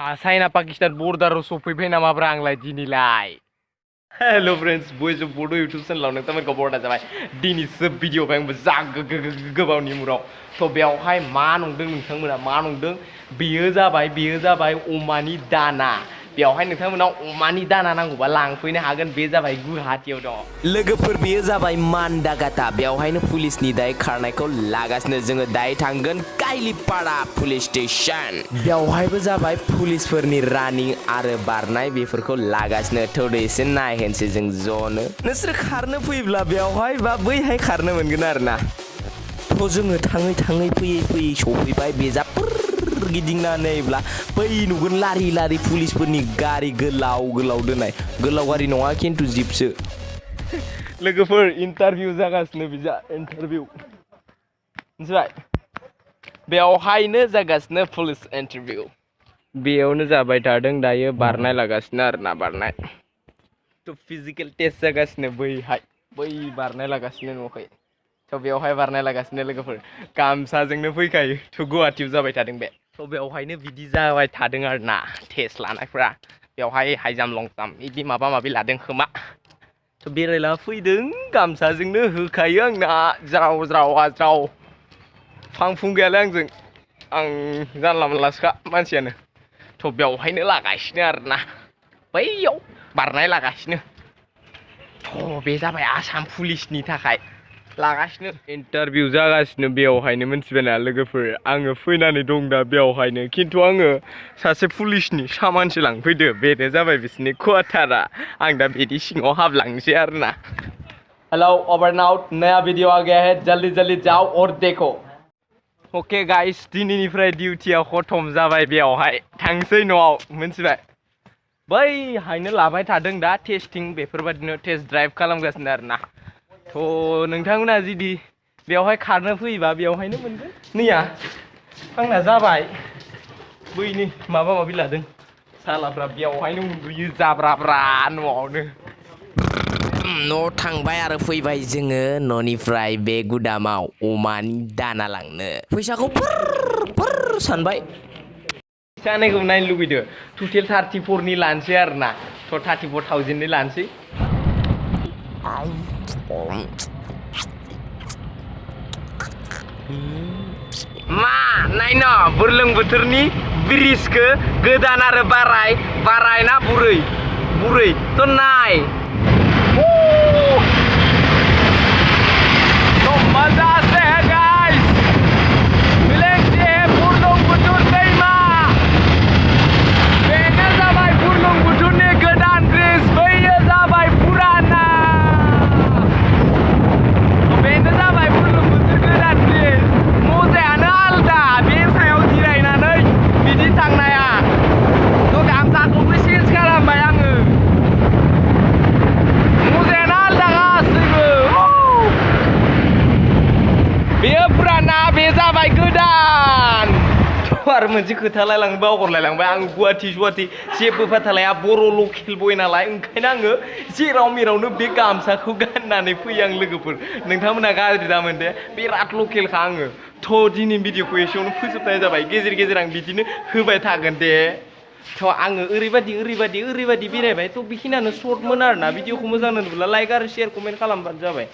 China Pakistan border सफैबाय नामाब्रा आंलाय दिनैलाय हेलो फ्रेंड्स बयजों बड' यूट्यूब चैनलाव नोंथांमोनखौ बरायना जाबाय दिनैसो भिडिअ आंबो जा गोबावनि मुराव थ' बेयावहाय मा नंदों नोंथांमोना मा नंदों बेयो जाबाय अमानि दाना बेयावहाय नोंथांमोनाव अमानि दाना नांगौबा लांफैनो हागोन बे जाबाय गुवाहाटीयाव दं लोगोफोर बेयो जाबाय मानदागाथा बेयावहायनो पुलिसनि दाय खारनायखौ लागासिनो जोङो दाय थांगोन काइलिपाड़ा पुलिस स्टेशन बेयावहायबो जाबाय पुलिसफोरनि रानिं आरो बारनाय बेफोरखौ लागासिनो थौदो एसे नायहैनोसै जों ज'नो नोंसोर खारनो फैब्ला बेयावहाय बा बैहाय खारनो मोनगोन आरोना थ' जोङो थाङै फैयै सफैबाय बेजापुर गिदिंना नायोब्ला बै नुगोन लारि पुलिसफोरनि गारि गोलाव दोननाय गोलाव गारि नङा खिन्थु जिपसो लोगोफोर इन्टारभिउ जागासिनो बिजा इन्टारभिउ मिथिबाय बेयावहायनो जागासिनो पुलिस इन्टारभिउ बेयावनो जाबाय थादों दायो बारनाय लागासिनो आरोना बारनाय थ' फिजिकेल टेस्ट जागासिनो बै बारनाय लागासिनो नुवाखै थ' बेयावहाय बारनाय लागासिनो लोगोफोर गामसाजोंनो फैखायो थ' गुवाहाटीयाव जाबाय थादों बे थ' बेयावहायनो बिदि जाबाय थादों आरोना टेस्ट लानायफ्रा बेयावहाय हाइ जाम्प लं जाम्प बिदि माबा माबि लादों खोमा थ' बेरायला फैदों गामसाजोंनो होखायो आंना ज्राव फां फुं गैयालाय आंजों आं जानला मोनलासोखा मानसियानो थ' बेयावहायनो लागासिनो आरोना बैयाव बारनाय लागासिनो थ' बे जाबाय आसाम पुलिसनि थाखाय लागासिनो इन्टारभिउ जागासिनो बेयावहायनो मिथिबायना लोगोफोर आङो फैनानै दं दा बेयावहायनो खिन्थु आङो सासे पुलिसनि सामानसो लांफैदो बेनो जाबाय बिसोरनि क्वार्टारा आं दा बिदि सिङाव हाबलांनोसै आरोना हेलो ओवर नाउ नया वीडियो आ गया है जल्दी जाओ और देखो ओके गाइस दिनैनिफ्राय डिउटिया खतम जाबाय बेयावहाय थांसै न'आव मिथिबाय बैहायनो लाबाय थादों दा टेस्टिं बेफोरबायदिनो टेस्ट ड्राइभ खालामगासिनो आरोना थ' नोंथांमोना जुदि बेयावहाय खारनो फैयोबा बेयावहायनो मोनगोन नैया आंना जाबाय बैनि माबा माबि लादों सालाफ्रा बेयावहायनो उन्दुयो जाब्राब्रा न'आवनो न' थांबाय आरो फैबाय जोङो न'निफ्राय बे गुदामाव अमानि दाना लांनो फैसाखौ फोर सानबाय जानायखौ नायनो लुगैदो टटेल 34नि लानोसै आरोना थ' 34,000नि लानोसै मा नायनो बुरलुंबुथुरनि ब्रिजखौ गोदान आरो बाराय ना बुरै थ' नाय थ' मजासे गाइस मिलेंसे बुरलुंबुथुर दैमा बेनो जाबाय बुरलुंबुथुरनि गोदान ब्रिज बैयो जाबाय पुराना बेनो जाबाय बुरलुंबुथुर गोदान ब्रिज मजायानो आलदा बे सायाव जिरायनानै बिदि थांनाया थ' गामसाखौबो चेन्ज खालामबाय आङो मजायानो आलदा गासैबो बेयो पुराना बे जाबाय गोदान आरो मोनसे खोथा बावगारलायलांबाय आं गुवाहाटी जेबो फाथालाया बर' लकेल बय नालाय ओंखायनो आङो जेराव मेरावनो बे गामसाखौ गाननानै फैयो आं लोगोफोर नोंथांमोना गाज्रि दामोन दे बिराद लकेलखा आङो थ' दिनै भिडिअखौ एसेयावनो फोजोबनाय जाबाय गेजेर आं बिदिनो होबाय थागोन दे थ' आङो ओरैबायदि बेरायबाय थ' बेखिनियानो सर्टमोन आरोना भिडिअखौ मोजां नुब्ला लाइक आरो शेयार कमेन्ट खालामबानो जाबाय